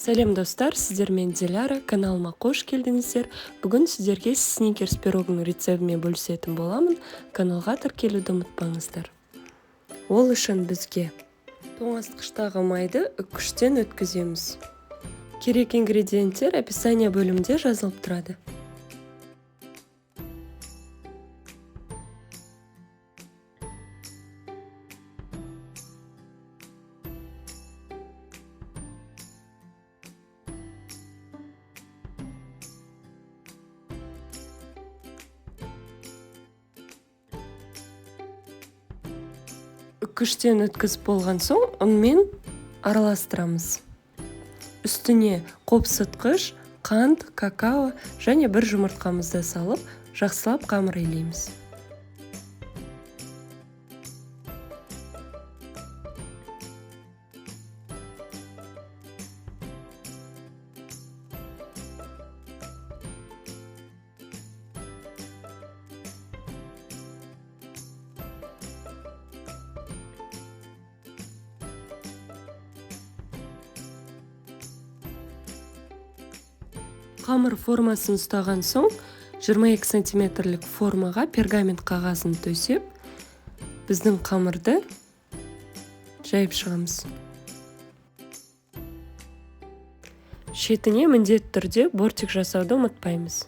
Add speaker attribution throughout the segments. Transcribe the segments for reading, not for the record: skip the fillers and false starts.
Speaker 1: Сәлем, достар! Сіздермен Диляра. Каналыма қош келдіңіздер! Бүгін сіздерге сникерс пирогының рецептімен бөлісетін боламын. Каналға тіркелуді ұмытпаңыздар. Ол үшін бізге тоңазытқыштағы майды үккіштен өткіземіз. Керек ингредиенттер описание бөлімінде жазылып тұрады. Үккіштен өткізіп болған соң ұнмен араластырамыз. Үстіне қопсытқыш, қант, какао және бір жұмыртқамызды салып, жақсылап қамыр илейміз. Қамыр формасын ұстаған соң 22 сантиметрлік формаға пергамент қағазын төсеп, біздің қамырды жайып шығамыз. Шетіне міндетті түрде бортик жасауды ұмытпаймыз.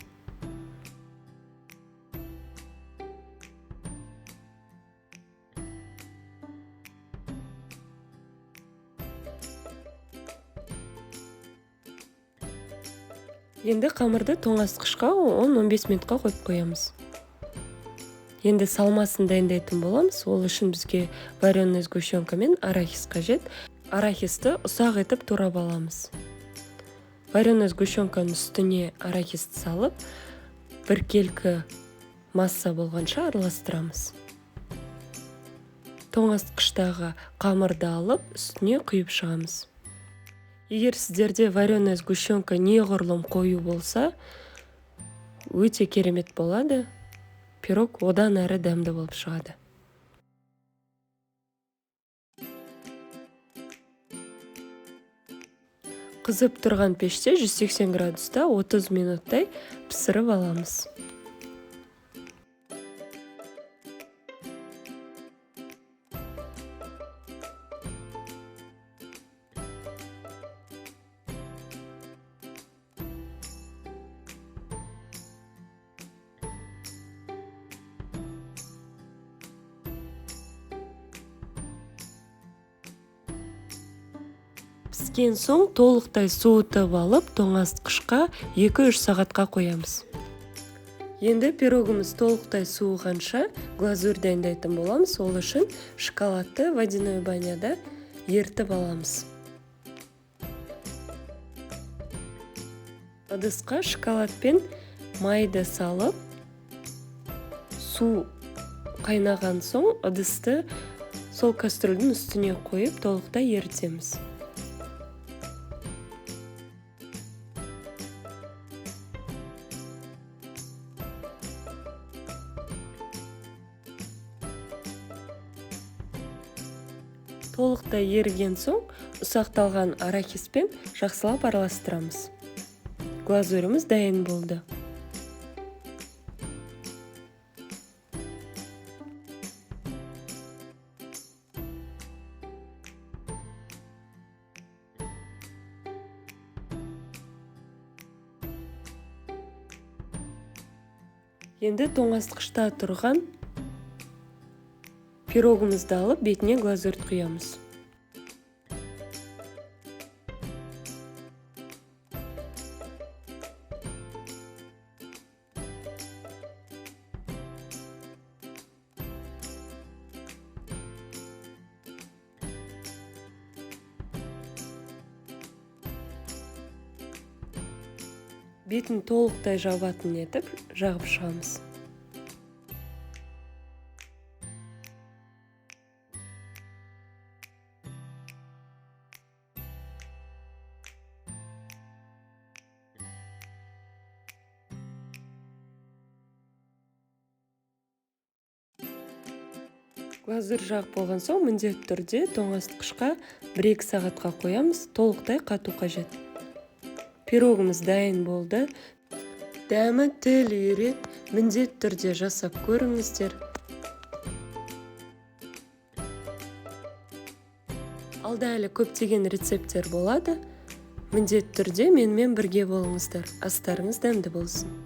Speaker 1: Енді қамырды тоңазытқышқа 10-15 минутқа қойып қоямыз. Енді салмасын дайындайтын боламыз. Ол үшін бізге вареный сгущенка мен арахис қажет. Арахисті ұсақ етіп турап аламыз. Вареный сгущенканың үстіне арахисті салып, біркелкі масса болғанша араластырамыз. Тоңазытқыштағы қамырды алып, үстіне құйып шығамыз. Егер сіздерде вареная сгущенка неғұрлым қою болса, өте керемет болады. Пирог одан әрі дәмді болып шығады. Қызып тұрған пеште 180 градуста 30 минуттай пісіріп аламыз. Піскен соң толықтай суытып алып, тоңазытқышқа 2-3 сағатқа қоямыз. Енді пирогымыз толықтай суығанша глазурь дайындайтын боламыз. Ол үшін шоколадты водяной баняда ерітіп аламыз. Ыдысқа шоколад пен майды салып, су қайнаған соң ыдысты сол кастрюльдің үстіне қойып толықтай ерітеміз. Толықтай еріген соң ұсақталған арахиспен жақсылап араластырамыз. Глазуріміз дайын болды. Енді тоңазытқышта тұрған пирогымызды алып, бетіне глазурь құямыз. Бетін толықтай жабатын етіп жағып шығамыз. Глазурь жағып болған соң міндетті түрде тоңазытқышқа 1-2 сағатқа қоямыз, толықтай қату қажет. Пирогымыз дайын болды. Дәмі тіл үйіреді, міндетті түрде жасап көріңіздер. Алда әлі көптеген рецепттер болады. Міндетті түрде менімен бірге болыңыздар. Астарыңыз дәмді болсын.